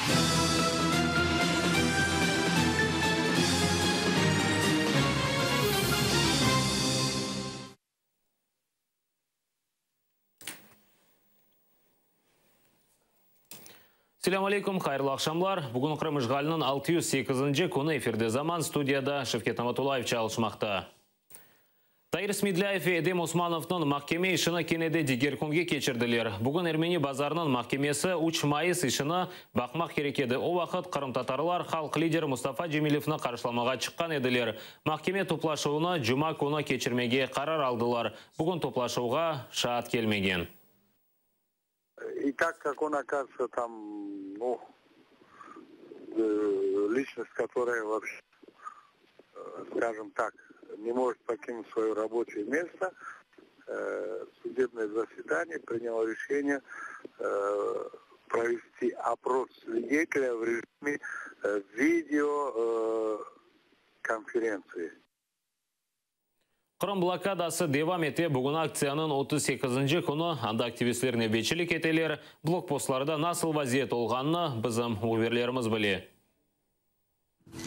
Selâm aleyküm, hayırlı aqşamlar. Bugün Qırım işğaliniñ 608-nci künü efirde Zaman, studiyada Şevket Namatullayev çalışmaqta. Tair Smedlâyev ve Edem Osmanovnıñ mahkeme işini kene de diger künge keçirdiler. Bugün Ermeni Bazarnıñ mahkemesi üç mayıs işini baqmaq kerek edi. O vaqıt qırımtatarlar halq lideri Mustafa Cemilevni qarşılamağa çıqqan ediler. Mahkeme toplaşuvını cuma künü keçirmege qarar aldılar. Bugün toplaşuvğa şaat kelmegen. И так как он оказывается там, ну, личность, которая вообще, скажем так, не может покинуть свое рабочее место, судебное заседание приняло решение провести опрос свидетеля в режиме видеоконференции. Qırım blokadası devam ete. Bugün aktsiyanıñ 38-nci künü. Anda aktivistler nevbetçilik eteler. Blokpostlarda nasıl vaziyet olğanını bizim mühbirlerimiz bile.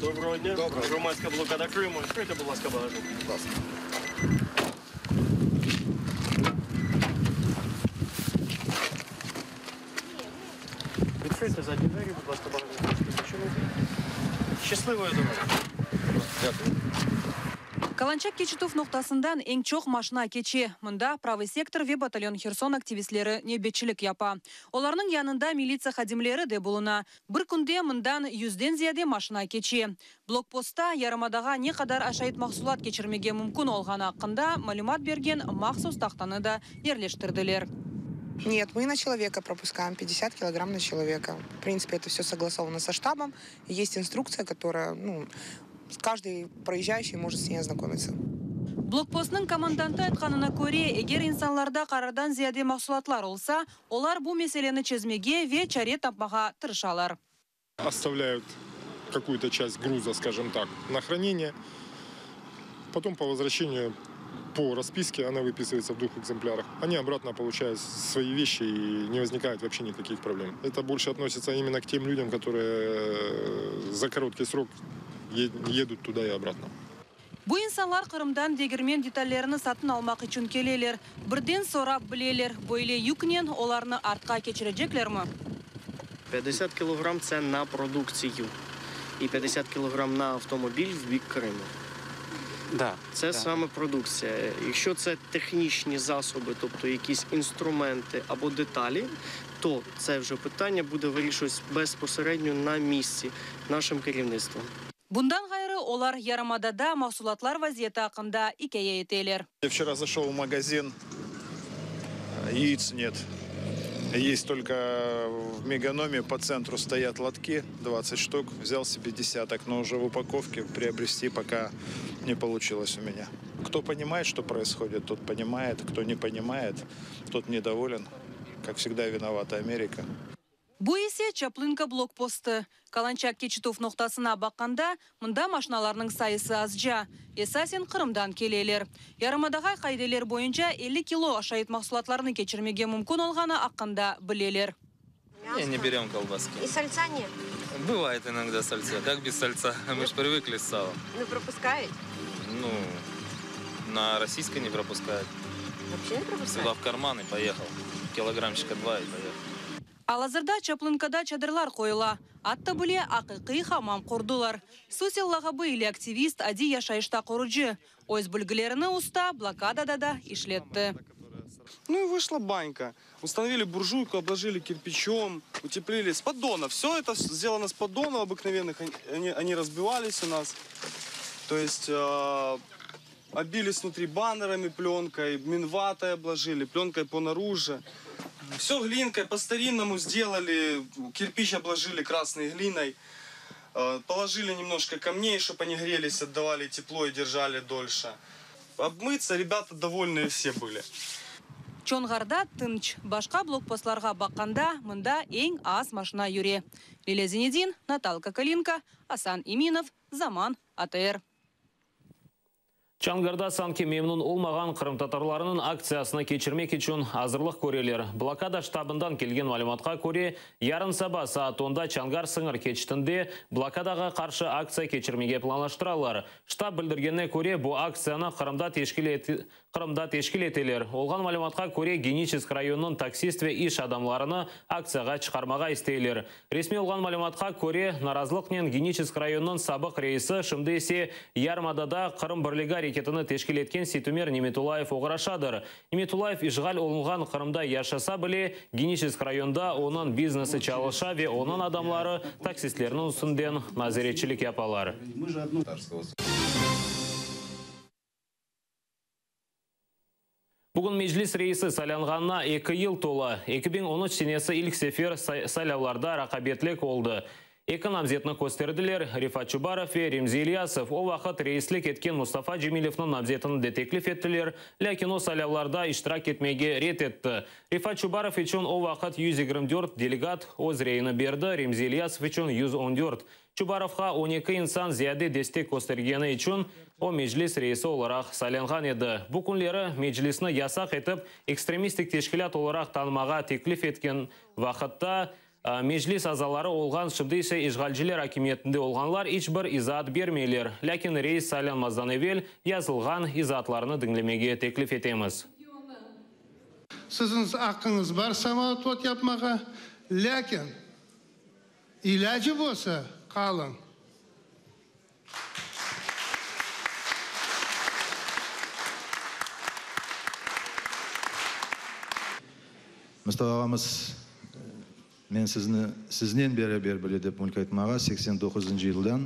Доброго дня. Доброго. Громадська блокада Криму. Відкрийте, будь ласка, багажник. Будь ласка. Відкрийте задні двері, будь ласка, багажник трошки зачинити. Щасливої дороги. Дякую. Kalançak keçitüv noqtasından eñ çoq maşna keçe. Mında Pravıy sektor ve Batalyon Herson aktivistleri nevbetçilik yapa. Olarnıñ yanında militsiya hadimleri de buluna. Bir künde mından yüzden ziyade maşna keçe. Blokpostta yarımadağa ne qadar aşayt mahsulat keçirmege mümkün olğanı aqqında malümat bergen mahsus tahtanı da yerleştirdiler. Нет, мы на человека пропускаем 50 килограмм на человека. В принципе, это все согласовано со штабом. Есть инструкция, которая, ну, каждый проезжающий может с ней ознакомиться. Blokpostnıñ komandantı aytqanına köre, eger insanlarda qarardan ziyade mahsulatlar olsa, olar bu meseleni çezmege ve çare tapmağa tırışalar. Оставляют какую-то часть груза, скажем так, на хранение. Потом по возвращению по расписке, она выписывается в двух экземплярах, они обратно получают свои вещи и не возникает вообще никаких проблем. Это больше относится именно к тем людям, которые за короткий срок едут туда и обратно. Bu insanlar Qırımdan degirmen detallerini satın almaq içün keleler. Birden sorap bileler, böyle yüknen olarnı artqa keçireceklermi? 50 кілограм це на продукцію. І 50 кілограм на автомобіль в бік Криму. Да, Це да. саме продукція. Якщо це технічні засоби, тобто якісь інструменти або деталі, то це вже питання буде вирішуватись безпосередньо на місці нашим керівництвом. Bundan ğayrı, olar yarımadada mahsulatlar vaziyeti aqqında ikâye eteler. Я вчера зашел в магазин, яиц нет. Есть только в Меганоме по центру стоят лотки, 20 штук. Взял себе десяток, но уже в упаковке приобрести пока не получилось у меня. Кто понимает, что происходит, тот понимает. Кто не понимает, тот недоволен. Как всегда, виновата Америка. Bu ise Çaplınka blokpostı. Kalançak keçitüv noqtasına baqqanda, mında maşnalarnıñ sayısı azca. Esasen Qırımdan keleler. Yarımadağa qaideler boyunca 50 kilo aşayt mahsulatlarını keçirmege mümkün olğanı aqqında bileler. Не, не берем колбаски. И сальца нет? Бывает иногда сальца. Как без сальца? Мы же привыкли с салом. Ну, пропускают? Ну, на российской не пропускают. Вообще не пропускают? Сюда в карман и поехал. Килограммчика два и поехал. Al-azırda Çaplınkada çadırlar qoyula. Atta bile aqiqiy hamam qurdılar. Susel lağabı ile aktivist adiy yaşayışta qurucı. Öz bilgilerini usta blokadada da işletti. Ну и вышла банька. Установили буржуйку, обложили кирпичом, утеплили с поддона. Все это сделано с поддонов обыкновенных. Они разбивались у нас. То есть обили снутри баннерами пленкой, минватой обложили, пленкой понаружи. Все глинкой по-старинному сделали, кирпич обложили красной глиной. Положили немножко камней, чтобы они грелись, отдавали тепло и держали дольше. Обмыться ребята довольные все были. Çonğarda tınç. Başqa blokpostlarğa baqqanda mında eñ az maşna yüre. Lilâ Zinedin, Natalka Kalinka, Asan Eminov, Zaman, ATR. Çonğarda sanki memnün olmağan qırımtatarlarınıñ aktsiyasını keçirmek içün azırlıq köreler. Blokada ştabından kelgen malümatqa köre, yarın saba saat onda Çonğar sıñır keçitinde blokadağa qarşı aktsiya keçirmege planlaştıralar. Ştab bildirgenine köre, bu aktsiyanı Qırımda teşkil Qırımda teşkil eteler. Olğan malümatqa köre, Geniçesk rayonınıñ taksist ve iş adamlarını aktsiyağa çıqarmağa isteyler. Resmiy olğan malümatqa köre, narazılıqnen Geniçesk rayonınıñ sabıq reisi, şimdi ise yarımadada Qırım birligi areketini teşkil etken Seytumer Nimetullayev oğraşadır. Nimetullayev işğal olunğan Qırımda yaşasa bile, Geniçesk rayonda onıñ biznesi çalışa ve onıñ adamları taksistlerniñ üstünden nazaretçilik yapalar. Bugün Meclis reisi saylanğanına eki yıl tola. 2013 senesi ilk sefer saylavlarda raqabetlik oldı. Eki namzetni kösterdiler, Refat Çubarov ve Remzi İlyasov. O vaqıt reislik etken Mustafa Cemilevniñ namzetini de teklif ettiler, lâkin o saylavlarda iştirak etmege red etti. Refat Çubarov içün o vaqıt 124 delegat öz reyini berdi, Remzi İlyasov içün 114. Çubarovğa 12 insan ziyade destek köstergeni içün o Meclis reisi olaraq saylanğan edi. Bu künleri Meclisni yasaq etip, ekstremistik teşkilât olaraq tanımağa teklif etken vaqıtta Meclis azaları olğan, şimdi ise işğalciler akimiyetinde olğanlar iç bir izaat bermeyler. Lâkin reis saylanmazdan evel yazılğan izaatlarnı diñlemege teklif etemiz. Siziñ aqqıñız bar samootvod yapmağa, lâkin ilâcı bolsa, qalıñ. Mustafa ağamız, men sizni siznen beraber bile dep mülk aytmağa 89-ncı yıldan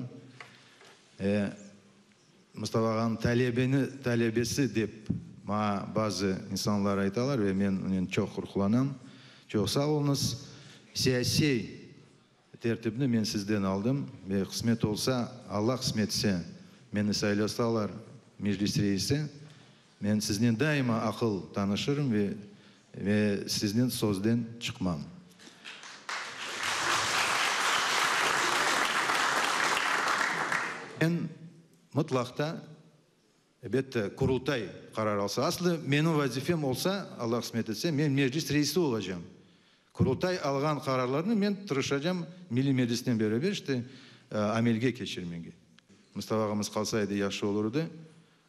Mustafa ağanıñ talebeni, talebesi dep maña bazı insanlar aytalar ve men onen çoq ğururlanam. Çoq sağ oluñız. Siyasiy tertipni men sizden aldım ve qısmet olsa, Alla qısmet etse, meni saylasalar Meclis reisi, men siznen daima aqıl tanışırım ve ve siznen sözden çıqmam. Men mıtlaqta, elbette, Qurultay qarar alsa, aslı menim vazifem olsa, Alla qısmet etse, men Meclis reisi olacam. Qurultay alğan qararlarnı men tırışacam Milliy Meclisnen beraber işte amelge keçirmege. Mustafa ağamız qalsa edi yahşı olur edi.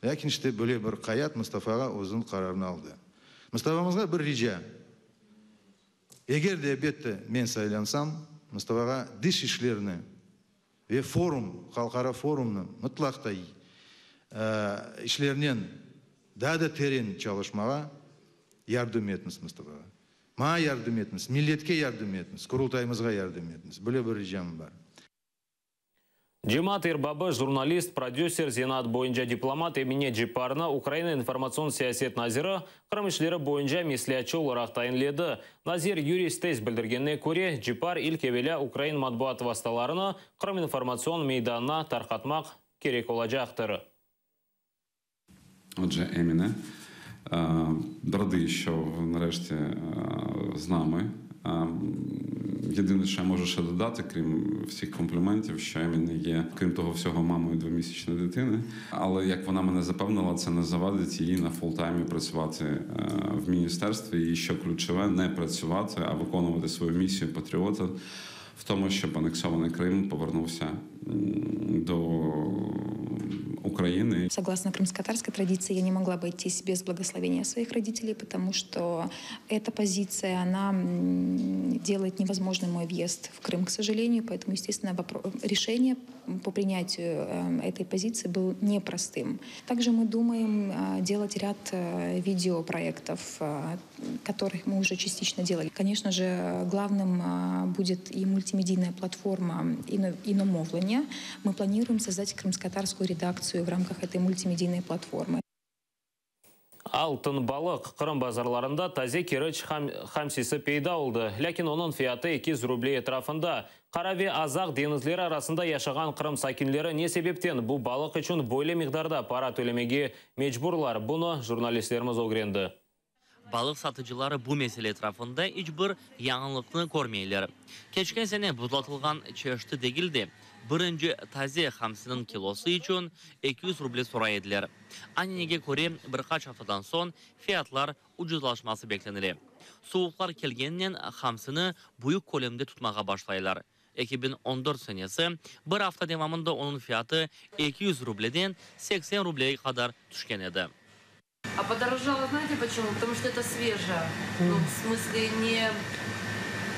Lâkin işte böyle bir qayat Mustafa ağa özüniñ qararını aldı. Mustafamızğa bir rica. Eger de, elbette, men saylansam, Mustafa ağa diş işlerini ve forum, halqara forumnı mıtlaq ta işlerinen daa da teren çalışmağa yardım etiñiz, Mustafa ağa. Maña yardım etiñiz, milletke yardım etiñiz, Qurultayımızğa yardım etiñiz. Böyle bir ricam bar. Cemaat erbabı, jurnalist, prodüser, zenaat boyunca diplomat Emine Cepparnı Ukraina informatsion siyaset naziri, Qırım işleri boyunca mesleatçı olaraq tayinledi. Nazir Yuriy Stets bildirgenine köre, Ceppar ilk evelâ ukrain matbuat vastalarını Qırım informatsion meydanına tarqatmaq kerek olacaqtır. Отже, Еміне, радий, що нарешті з нами. Єдине, що я можу ще додати, крім всіх компліментів, що Еміне є, крім того всього, мамою двомісячної дитини. Але, як вона мене запевнила, це не завадить їй на фултаймі працювати в міністерстві і, що ключове, не працювати, а виконувати свою місію патріота в тому, щоб анексований Крим повернувся до України. Согласно крымско-татарской традиции, я не могла обойтись без благословения своих родителей, потому что эта позиция, она делает невозможным мой въезд в Крым, к сожалению. Поэтому, естественно, решение по принятию этой позиции было непростым. Также мы думаем делать ряд видеопроектов, которых мы уже частично делали. Конечно же, главным будет и мультимедийная платформа «Ино-Ино Мы планируем создать крымско-татарскую редакцию в рамках этой мультимедийной платформы. Altın balıq Qırım bazarlarında taze Keriç hamsisi peyda oldı. Lâkin onıñ fiyatı 200 ruble etrafında. Qara ve Azaq deñizleri arasında yaşağan Qırım sakinleri ne sebepten bu balıq içün böyle miqdarda para tölemege mecburlar? Bunı jurnalistlerimiz ögrendi. Balıq satıcıları bu mesele etrafında iç bir yañılıqnı körmeyler. Keçken sene buzlatılğan çeşiti degil de, birinci taze hamsiniñ kilosı içün 200 ruble soray ediler. Ananege köre, bir qaç aftadan soñ fiyatlar ucuzlaşması beklenile. Suvuqlar kelgeninen hamsini büyük kölemde tutmağa başlaylar. 2014 senesi bir afta devamında onıñ fiyatı 200 rubleden 80 rublege qadar tüşken edi. A podorojalo znaете почему? Потому что это свежее. Ну, в смысле не,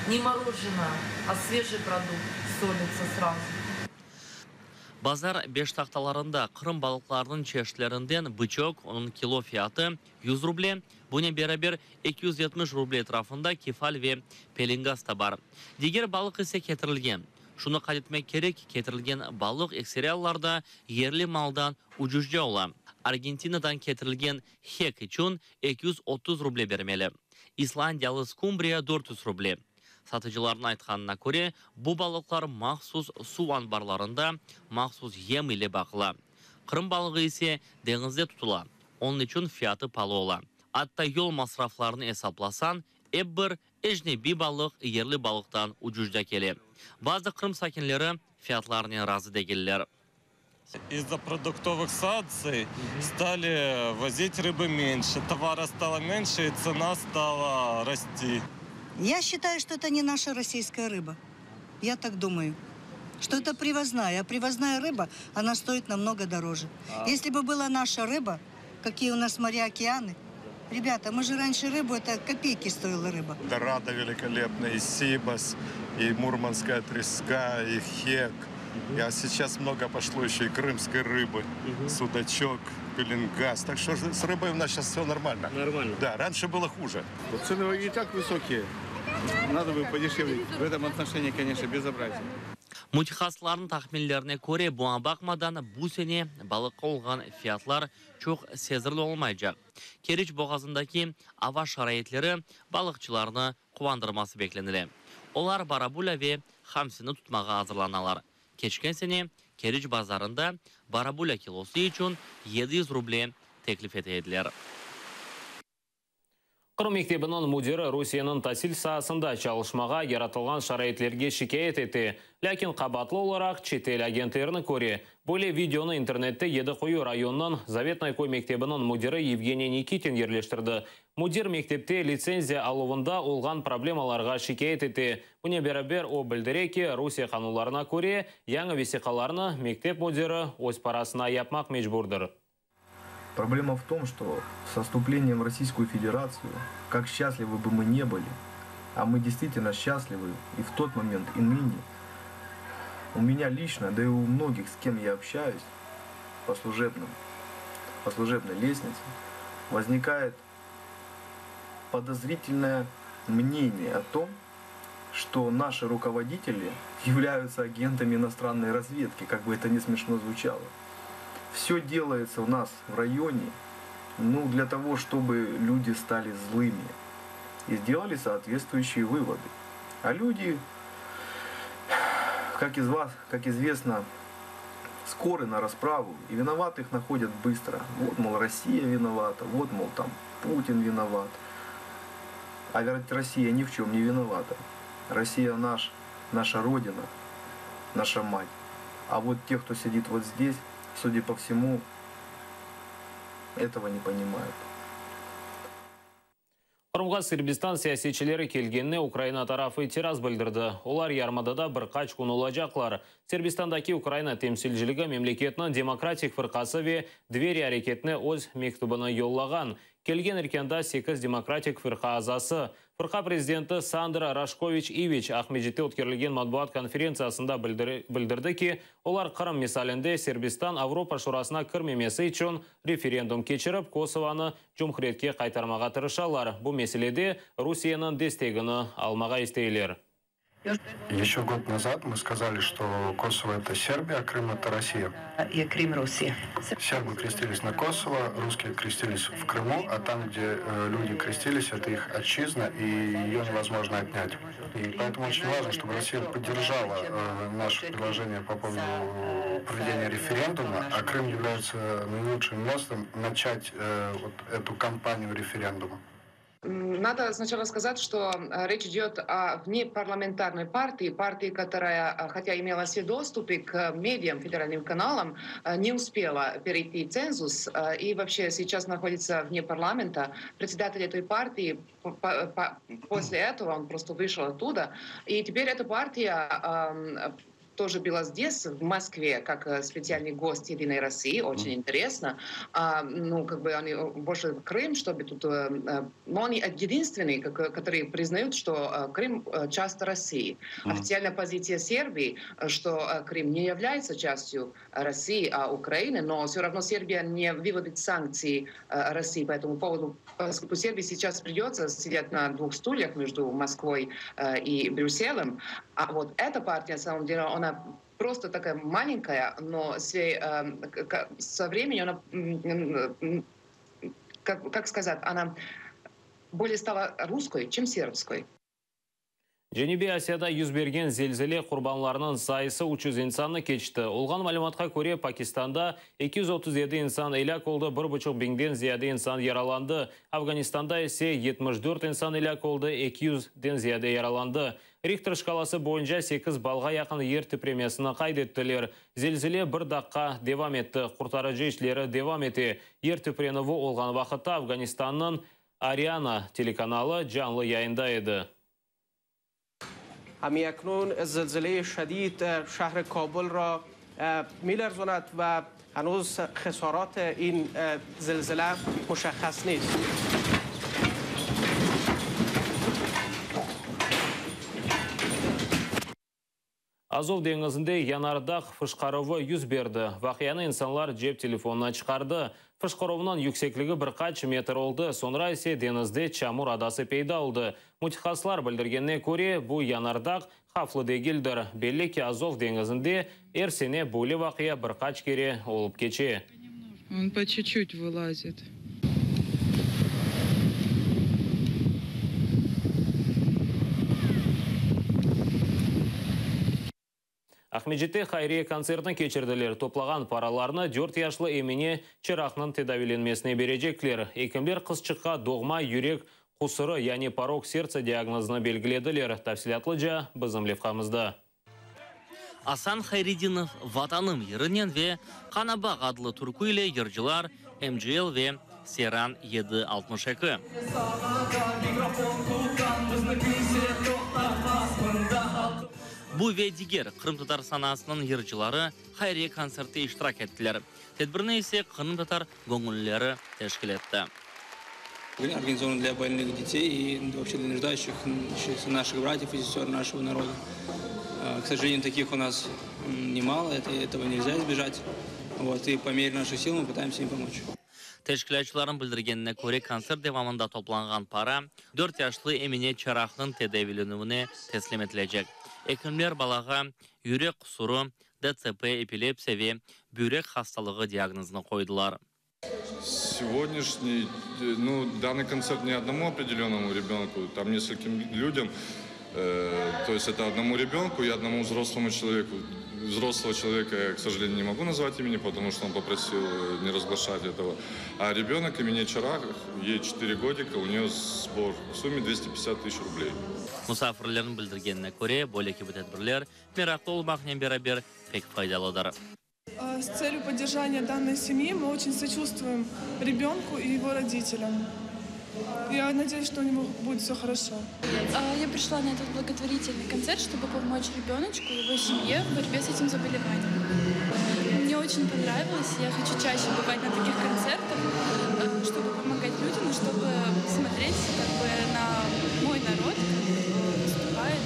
не мороженое, а свежий продукт солится сразу. Bazar beştahtalarında Qırım balıqlarınıñ çeşitlerinden bıçok, onıñ kilo fiyatı 100 ruble, bunen beraber 270 ruble etrafında kefal ve pelengas da bar. Diger balıq ise ketirilgen. Şunı qayd etmek kerek, ketirilgen balıq ekseri allarda yerli maldan ucuzca ola. Argentinadan ketirilgen hek içün 230 ruble bermeli. İslandiyalı skumbriya 400 ruble. Satıcılarnıñ aytqanına köre, bu balıqlar mahsus suv anbarlarında mahsus yem ile baqıla. Qırım balığı ise deñizde tutula, onıñ içün fiyatı palı ola. Atta yol masraflarını esaplasañ, ep bir ecnebiy balıq yerli balıqtan ucuzca kele. Bazı Qırım sakinleri fiyatlarnen razı degiller. Из-за продуктовых санкций стали возить рыбы меньше, товара стало меньше и цена стала расти. Я считаю, что это не наша российская рыба. Я так думаю. Что это привозная. А привозная рыба, она стоит намного дороже. А. Если бы была наша рыба, какие у нас моря, океаны, Ребята, мы же раньше рыбу, это копейки стоила рыба. Дорадо великолепная, и сибас, и мурманская треска, и хек. А сейчас много пошло еще и крымской рыбы, судачок, пеленгас. Так что с рыбой у нас сейчас все нормально. Нормально. Да, раньше было хуже. Цены и так высокие. Надо бы подешевле. В этом отношении, конечно, безобразие. Mütehassıslarnıñ tahminlerine köre, buña baqmadan, bu sene balıqqa olğan fiyatlar çoq sezirli olmaycaq. Keriç boğazındaki ava şaraitleri balıqçılarnı quvandırması beklenile. Olar barabulâ ve hamsini tutmağa azırlanalar. Keçken sene Keriç bazarında barabulâ kilosı içün 700 ruble teklif ete ediler. Qırım mektebiniñ müdiri Rusiyeniñ tasil saasında çalışmağa yaratılğan şaraitlerge şikâyet ete, lâkin qabaatlı olaraq çetel agentlerini köre. Böyle videonı internette Yedi Quyu rayonınıñ Zavetnoye köy mektebiniñ müdiri Yevgeniy Nikitin yerleştirdi. Müdir mektepte litsenziya aluvında olğan problemalarğa şikâyet ete. Bunen beraber o bildire ki, Rusiye qanunlarına köre, yañı vesiqalarnı mektep müdiri öz parasına yapmaq mecburdır. Проблема в том, что со вступлением в Российскую Федерацию, как счастливы бы мы не были, а мы действительно счастливы и в тот момент, и ныне, у меня лично, да и у многих, с кем я общаюсь по служебным, по служебной лестнице, возникает подозрительное мнение о том, что наши руководители являются агентами иностранной разведки, как бы это ни смешно звучало. Все делается у нас в районе, ну, для того, чтобы люди стали злыми и сделали соответствующие выводы. А люди, как, из вас, как известно, скоры на расправу и виноватых находят быстро. Вот, мол, Россия виновата, вот, мол, там Путин виноват. А ведь Россия ни в чем не виновата. Россия наш, наша Родина, наша мать. А вот те, кто сидит вот здесь, судя по всему, этого не понимают. Qırımğa Sırbistan siyasetçileri kelgenine Ukraina tarafı itiraz bildirdi. Olar yarımadada bir qaç kün olacaqlar. Sırbistandaki Ukraina temsilciligi memleketniñ Demokratik fırqası ve Dveri areketine öz mektübini yollağan. Kelgen erkânda sekiz Demokratik fırqa azası. Fırqa prezidenti Sandra Raşkoviç-İviç Aqmescitte ötkerilgen matbuat konferentsiyasında bildirdi ki, olar Qırım misalinde Sırbistan Avropa Şurasına kirmemesi içün referendum keçirip, Kosovanı cumhuriyetke qaytarmağa tırışalar, bu meselede Rusiyeniñ destegini almağa isteyler. Еще год назад мы сказали, что Косово это Сербия, а Крым это Россия. И Крым Россия. Сербы крестились на Косово, русские крестились в Крыму, а там, где э, люди крестились, это их отчизна, и ее невозможно отнять. И поэтому очень важно, чтобы Россия поддержала э, наше предложение по поводу проведения референдума, а Крым является наилучшим местом начать э, вот эту кампанию референдума. Надо сначала сказать, что речь идет о внепарламентарной партии, партии, которая, хотя имела все доступы к медиам, федеральным каналам, не успела перейти цензус и вообще сейчас находится вне парламента. Председатель этой партии после этого, он просто вышел оттуда. И теперь эта партия тоже была здесь, в Москве, как специальный гость Единой России, очень интересно. А, ну, как бы они больше Крым, чтобы тут... Но они единственные, которые признают, что Крым часть России. Официальная позиция Сербии, что Крым не является частью России, а Украины, но все равно Сербия не выводит санкции России по этому поводу, поскольку Сербии сейчас придется сидеть на двух стульях между Москвой и Брюсселем. А вот эта партия, на самом деле, она просто такая маленькая, но со временем она, как, как сказать, она более стала русской, чем сербской. Cenübiy Asiyada yüz bergen zelzele qurbanlarınıñ sayısı 300 insannı keçti. Olğan malümatqa köre, Pakistanda 237 insan elâk oldı, 1,5 biñden ziyade insan yaralandı. Afganistanda ise 74 insan elâk oldı, 200-den ziyade yaralandı. Rihter şkalası boyunca 8 balğa yaqın yer titremesini qayd ettiler. Zelzele bir daqqa devam etti. Qurtarıcı işleri devam ete. Yer titrenüvi olğan vaqıtta Afganistannıñ Ariana telekanalı canlı yayında edi. همی اکنون زلزله شدید شهر کابل را میلرزاند و هنوز خسارات این زلزله مشخص نیست. Azov deñizinde yanardağ fışqıruvı yüz berdi. Vaqianı insanlar cep telefonına çıqardı. Fışqıruvnıñ yüksekligi bir qaç metr oldı, soñra ise deñizde çamur adası peyda oldı. Mütehassıslar bildirgenine köre, bu yanardağ havflı degildir. Belli ki, Azov deñizinde er sene böyle vaqia bir qaç kere olıp keçe. Он по чуть-чуть вылазит. Aqmescitte hayriye kontsertini keçirdiler. Toplağan paralarnı dört yaşlı Emine Çıraqnıñ tedaviylenmesine berecekler. Ekimler qızçıqqa doğma yürek qusurı, yani porok serdtsa diagnozını belgilediler. Tafsilâtlıca bizim levhamızda. Asan Hayredinov Vatanım yırınen ve Qana baq adlı türkü ile yırcılar MCL ve Seyran 762. Bu ve diger qırımtatar sanasınıñ yırcıları hayriye kontsertte iştirak ettiler. Tedbirni ise qırımtatar göñüllileri teşkil etti. Организован для больных детей и вообще для нуждающихся наших братьев и сестер нашего народа. К сожалению, таких у нас немало, это, этого нельзя избежать. Вот, и по мере наших сил мы пытаемся им помочь. Teşkilâtçılarnıñ bildirgenine köre, kontsert devamında toplanğan para dört yaşlı Emine Çaraqnıñ tedaviylenüvine teslim etilecek. Ekimler balağa yürek qusurı, DTSP, epilepsiya ve büyrek hastalığı diagnozını qoydılar. Сегодняшний, ну, данный концерт не одному определенному ребенку, там нескольким людям. То есть это одному ребенку и одному взрослому человеку. Взрослого человека я, к сожалению, не могу назвать имени, потому что он попросил не разглашать этого. А ребенок имени Чарах, ей 4 годика, у нее сбор в сумме 250 тысяч рублей. Musafirlerniñ bildirgenine köre, böyle kibi tedbirler meraqlı olmaqnen beraber pek faydalıdır. С целью поддержания данной семьи мы очень сочувствуем ребенку и его родителям. Я надеюсь, что у него будет все хорошо. Я пришла на этот благотворительный концерт, чтобы помочь ребеночку и его семье в борьбе с этим заболеванием. Мне очень понравилось, я хочу чаще бывать на таких концертах, чтобы помогать людям и чтобы смотреть как бы, на мой народ, как выступает.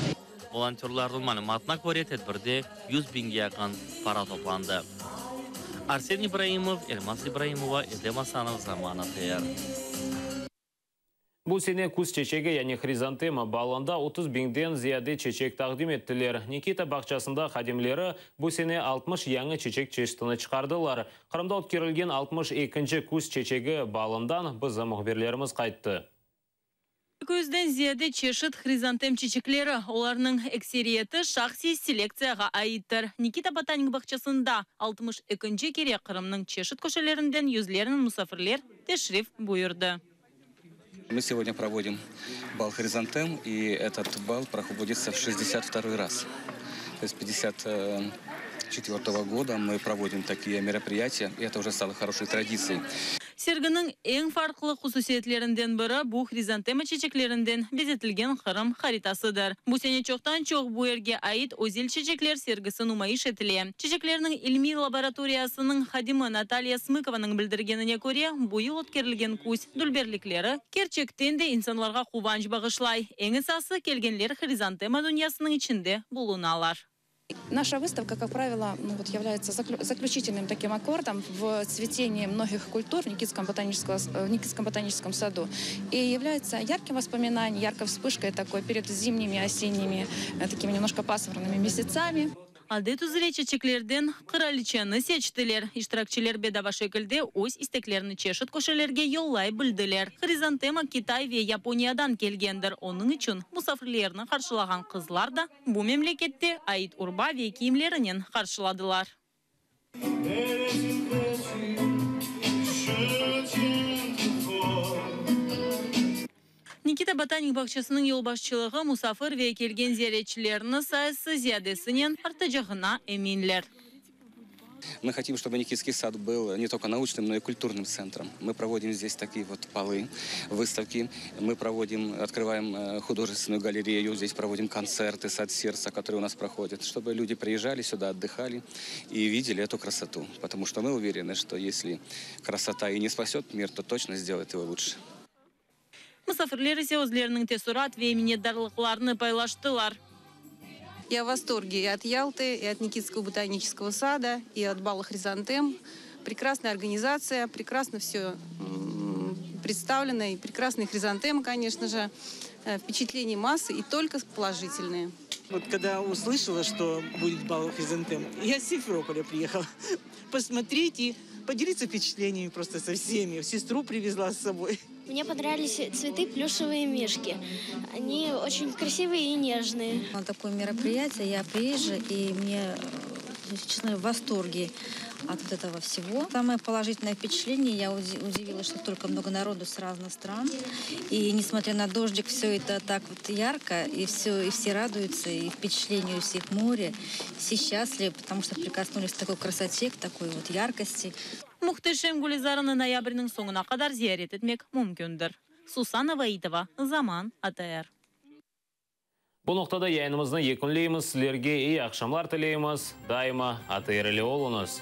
Volontörlarnıñ malümatına köre, tedbirde 100 biñge yaqın para toplandı. Arsen İbraimov, Elmaz İbraimova, Edem Asanov, Zaman ATR. Bu sene küz çeçegi, yani hrizantema balında 30 biñden ziyade çeçek taqdim ettiler. Nikita bağçasında hadimleri bu sene 60 yañı çeçek çeşitini çıqardılar. Qırımda ötkerilgen 62-nci küz çeçegi balından bizim mühbirlerimiz qayttı. 200-den ziyade çeşit hrizantem çeçekleri, olarnıñ ekseriyeti şahsiy selektsiyağa aittir. Nikita botanik bağçasında 62-nci kere Qırımnıñ çeşit köşelerinden yüzlernen musafirler teşrif buyurdı. Мы сегодня проводим бал хризантем, и этот бал проходится в 62 раз. То есть 54 года мы проводим такие мероприятия, и это уже стало хорошей традицией. Serginiñ eñ farqlı hususiyetlerinden biri bu hrizantema çeçeklerinden bezetilgen Qırım haritasıdır. Bu sene çoqtan-çoq bu yerge ait özel çeçekler sergisi numayış etile. Çeçeklerniñ ilmiy laboratoriyasınıñ hadimi Natalya Smıkovanıñ bildirgenine köre, bu yıl ötkerilgen küz dülberlikleri kerçekten de insanlarğa quvanç bağışlay. Eñ esası, kelgenler hrizantema dünyasınıñ içinde bulunalar. Наша выставка, как правило, ну, вот является заключительным таким аккордом в цветении многих культур в Никитском ботаническом, в Никитском ботаническом саду и является ярким воспоминанием, яркой вспышкой такой перед зимними, осенними, такими немножко пасмурными месяцами. Adet üzre çeçeklerden qıraliçeni seçtiler. İştirakçiler bedava şekilde öz isteklerini çeşit köşelerge yollay bildiler. Hrizantema Kitay ve Yaponiyadan kelgendir. Onıñ içün musafirlerni qarşılağan qızlar da bu memleketke ait urba ve kiyimlerinen qarşıladılar. Nikita botanik bağçasınıñ yolbaşçılığı musafir ve kelgen ziyaretçilerniñ sayısı ziyadesinen artacağına eminler. Мы хотим, чтобы Никитский сад был не только научным, но и культурным центром. Мы проводим здесь такие вот балы, выставки. Мы проводим, открываем художественную галерею, здесь проводим концерты «Сад сердца», которые у нас проходят, чтобы люди приезжали сюда, отдыхали и видели эту красоту. Потому что мы уверены, что если красота и не спасет мир, то точно сделает его лучше. Musafirler ise özleriniñ teessurat ve minnetdarlıqlarını paylaştılar. Я в восторге и от Ялты, и от Никитского ботанического сада, и от бала хризантем. Прекрасная организация, прекрасно все представлено, и прекрасные хризантемы, конечно же. Впечатления массы и только положительные. Вот когда услышала, что будет бал хризантем, я с Симферополя приехала посмотреть и поделиться впечатлениями просто со всеми. Сестру привезла с собой. Мне понравились цветы плюшевые мишки. Они очень красивые и нежные. На такое мероприятие я приезжая, и мне, если честно, в восторге от вот этого всего. Самое положительное впечатление, я удивилась, что столько много народу с разных стран. И несмотря на дождик, все это так вот ярко, и все радуются, и впечатление у всех море. Все счастливы, потому что прикоснулись к такой красоте, к такой вот яркости. Mühteşem gülzarnı noyabrniñ soñuna qadar ziyaret etmek mümkündir. Susana Vaitova, Zaman, ATR. Bu noqtada yayınımıznı yekünleymiz. Sizlerge eyi aqşamlar tileymiz. Daima ATR ile oluñız.